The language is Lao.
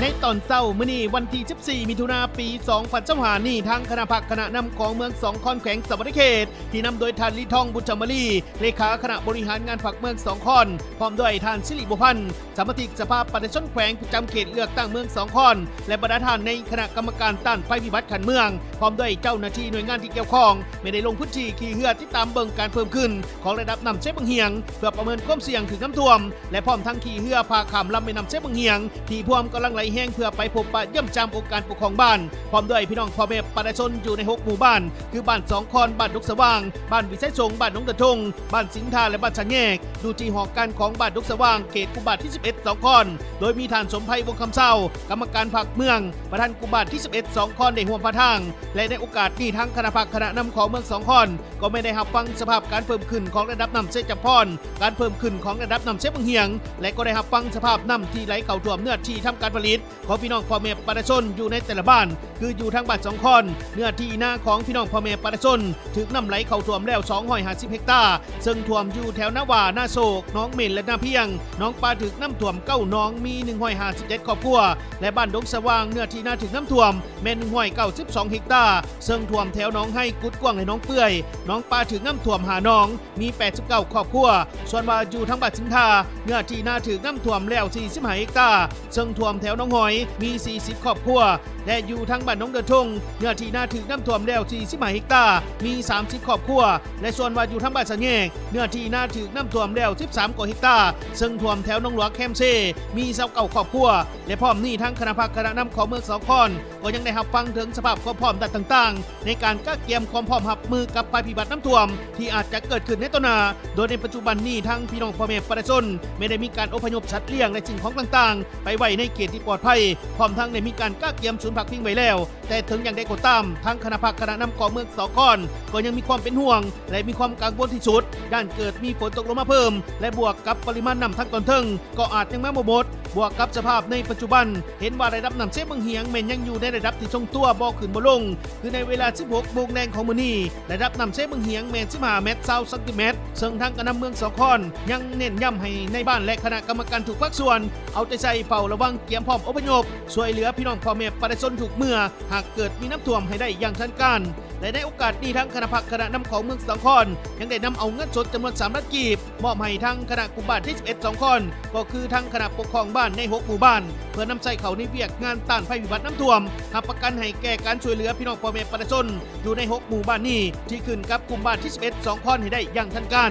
ໃນຕອນເຊົ້າມື້ນີ້ ວັນທີສິບສີ່ ມິຖຸນາ ປີສອງພັນຊາວຫ້ານີ້, ທາງຄະນະພັກຄະນະນຳຂອງເມືອງສອງຄອນ ແຂວງສະຫວັນນະເຂດ ທີ່ນຳໂດຍທ່ານ ລີທອງ ບຸນຈາມະລີ ເລຂາຄະນະບໍລິຫານງານພັກເມືອງສອງຄອນ, ພ້ອມດ້ວຍທ່ານ ສິລິບົວພັນ ສະມາຊິກສະພາປະຊາຊົນແຂວງປະຈຳເຂດເລືອກຕັ້ງເມືອງສອງຄອນ ແລະ ບັນດາທ່ານໃນຄະນະກຳມະການຕ້ານໄພພິບັດຂັ້ນເມືອງ ພ້ອມດ້ວຍເຈົ້າໜ້າທີ່ໜ່ວຍງານທີ່ກ່ຽວຂ້ອງ ແມ່ນໄດ້ລົງພື້ນທີ່ຂີ່ເຮືອຕິດຕາມເບິ່ງການເພີ່ມຂຶ້ນຂອງລະດັບນ້ຳເຊບັ້ງຫຽງ ເພື່ອປະເມີນຄວາມສ່ຽງຖືກນ້ຳຖ້ວມ ແລະ ພ້ອມທັງຂີ່ເຮືອຜ່າຂ້າມລຳແມ່ນ້ຳເຊບັ້ງຫຽງ ທີ່ພວມກຳລັງໄຫຼແຮງ ເພື່ອໄປພົບປະຢ້ຽມຢາມອົງການປົກຄອງບ້ານ ພ້ອມດ້ວຍພີ່ນ້ອງພໍ່ແມ່ປະຊາຊົນຢູ່ໃນຫົກໝູ່ບ້ານ ຄືບ້ານສອງຄອນ, ບ້ານດົງສະຫວ່າງ, ບ້ານວິໄຊສົງ, ບ້ານໜອງດານທົ່ງ, ບ້ານສິງທາ ແລະ ບ້ານສາແຍກ ຢູ່ທີ່ຫໍການຂອງບ້ານດົງສະຫວ່າງ ເຂດກຸ່ມບ້ານທີສິບເອັດ ສອງຄອນ ໂດຍມີທ່ານ ສົມໄພ ວົງຄຳເຊົາ ກຳມະການພັກເມືອງ ປະທານກຸ່ມບ້ານທີສິບເອັດ ສອງຄອນ ໄດ້ຮ່ວມພາທາງ ແລະ ໃນໂອກາດນີ້ ທາງຄະນະພັກຄະນະນຳຂອງເມືອງສອງຄອນ ກໍແມ່ນໄດ້ຮັບຟັງສະພາບການເພີ່ມຂຶ້ນຂອງລະດັບນ້ຳເຊຈຳພອນ, ການເພີ່ມຂຶ້ນຂອງລະດັບນ້ຳເຊບັ້ງຫຽງ ແລະ ກໍໄດ້ຮັບຟັງສະພາບນ້ຳທີ່ໄຫຼເຂົ້າຖ້ວມເນື້ອທີ່ທຳການຜະລິດ ຂອງພີ່ນ້ອງພໍ່ແມ່ປະຊາຊົນຢູ່ໃນແຕ່ລະບ້ານ ຄືຢູ່ທາງບ້ານສອງຄອນ ເນື້ອທີ່ນາຂອງພີ່ນ້ອງພໍ່ແມ່ປະຊາຊົນຖືກນ້ຳໄຫຼເຂົ້າຖ້ວມແລ້ວສອງຮ້ອຍຫ້າສິບເຮັກຕາ ເຊິ່ງຖ້ວມຢູ່ແຖວນາຫວ້າ, ນາໂສກ, ໜອງເໝັນ ແລະ ນາພຽງ. ໜອງປາຖືກນ້ຳຖ້ວມເກົ້າໜອງ ມີໜຶ່ງຮ້ອຍຫ້າສິບເຈັດຄອບຄົວ ແລະ ບ້ານດົງສະຫວ່າງ ເນື້ອທີ່ນາຖືກນ້ຳຖ້ວມແມ່ນໜຶ່ງຮ້ອຍເກົ້າສິບສອງເຮັກຕາ ເຊິ່ງຖ້ວມແຖວໜອງໄຮ, ກຸດກວ້າງ ແລະ ໜອງເປື່ອຍ. ໜອງປາຖືກນ້ຳຖ້ວມຫ້າໜອງ ມີແປດສິບເກົ້າຄອບຄົວ. ສ່ວນວ່າຢູ່ທາງບ້ານສິງທາ ເນື້ອທີ່ນາຖືກນ້ຳຖ້ວມແລ້ວສີ່ສິບຫ້າເຮັກຕາ ເຊິ່ງຖ້ວມແຖວໜອງຫອຍ ມີສີ່ສິບຄອບຄົວ ແລະ ຢູ່ທາງບ້ານໜອງເດີ່ນທົ່ງ ເນື້ອທີ່ນາຖືກນ້ຳຖ້ວມແລ້ວສີ່ສິບຫ້າເຮັກຕາ ມີສາມສິບຄອບຄົວ ແລະ ສ່ວນວ່າຢູ່ທາງບ້ານສາແຍກ ເນື້ອທີ່ນາຖືກນ້ຳຖ້ວມແລ້ວສິບສາມກວ່າເຮັກຕາ ເຊິ່ງຖ້ວມແຖວໜອງຫຼວງແຄມເຊ ມີຊາວເກົ້າຄອບຄົວ ແລະ ພ້ອມນີ້ທາງຄະນະພັກຄະນະນຳຂອງເມືອງສອງຄອນ ກໍຍັງໄດ້ຮັບຟັງເຖິງສະພາບຄວາມພ້ອມດ້ານຕ່າງໆ ໃນການກະກຽມຄວາມພ້ອມຮັບມືກັບໄພພິບັດນ້ຳຖ້ວມ ທີ່ອາດຈະເກີດຂຶ້ນໃນຕໍ່ໜ້າ, ໂດຍໃນປັດຈຸບັນນີ້ ທາງພີ່ນ້ອງພໍ່ແມ່ປະຊາຊົນ ແມ່ນໄດ້ມີການອົບພະຍົບສັດລ້ຽງ ແລະ ສິ່ງຂອງຕ່າງໆ ໄປໄວ້ໃນເຂດທີ່ປອດໄພ, ພ້ອມທັງໄດ້ມີການກະກຽມສູນພັກພິງໄວ້ແລ້ວ. ແຕ່ເຖິງຢ່າງໃດກໍຕາມ, ທາງຄະນະພັກຄະນະນຳຂອງເມືອງສອງຄອນ ກໍຍັງມີຄວາມເປັນຫ່ວງ ແລະ ມີຄວາມກັງວົນທີ່ສຸດ ຢ້ານເກີດມີຝົນຕົກລົງມາເພີ່ມ ແລະ ບວກກັບປະລິມານນ້ຳທາງຕອນເທິງ ກໍອາດຍັງມາບໍ່ໝົດ, ບວກກັບສະພາບໃນປັດຈຸບັນ ເຫັນວ່າລະດັບນ້ຳເຊບັ້ງຫຽງແມ່ນຍັງຢູ່ໃນລະດັບທີ່ຊົງຕົວ ບໍ່ຂຶ້ນບໍ່ລົງ, ຄືໃນເວລາສິບຫົກໂມງແລງຂອງມື້ນີ້ ລະດັບນ້ຳເຊບັ້ງຫຽງແມ່ນສິບຫ້າແມັດຊາວຊັງຕີແມັດ, ເຊິ່ງທາງການນຳເມືອງສອງຄອນ ຍັງເນັ້ນຢ້ຳໃຫ້ນາຍບ້ານ ແລະ ຄະນະກຳມະການທຸກພາກສ່ວນ ເອົາໃຈໃສ່ເຝົ້າລະວັງ ກຽມພ້ອມອົບພະຍົບ ຊ່ວຍເຫຼືອພີ່ນ້ອງພໍ່ແມ່ປະຊາຊົນທຸກເມື່ອ ຫາກເກີດມີນ້ຳຖ້ວມໃຫ້ໄດ້ຢ່າງທັນການ. ແລະ ໃນໂອກາດນີ້ ທາງຄະນະພັກຄະນະນຳຂອງເມືອງສອງຄອນ ຍັງໄດ້ນຳເອົາເງິນສົດຈຳນວນສາມລ້ານກີບ ມອບໃຫ້ທາງຄະນະກຸ່ມບ້ານທີສິບເອັດ ສອງຄອນ ກໍຄືທາງຄະນະປົກຄອງບ້ານໃນຫົກໝູ່ບ້ານ ເພື່ອນຳໃຊ້ເຂົ້າໃນວຽກງານຕ້ານໄພພິບັດນ້ຳຖ້ວມ, ຮັບປະກັນໃຫ້ແກ່ການຊ່ວຍເຫຼືອພີ່ນ້ອງພໍ່ແມ່ປະຊາຊົນຢູ່ໃນຫົກໝູ່ບ້ານນີ້ ທີ່ຂຶ້ນກັບກຸ່ມບ້ານທີສິບເອັດ ສອງຄອນ ໃຫ້ໄດ້ຢ່າງທັນການ.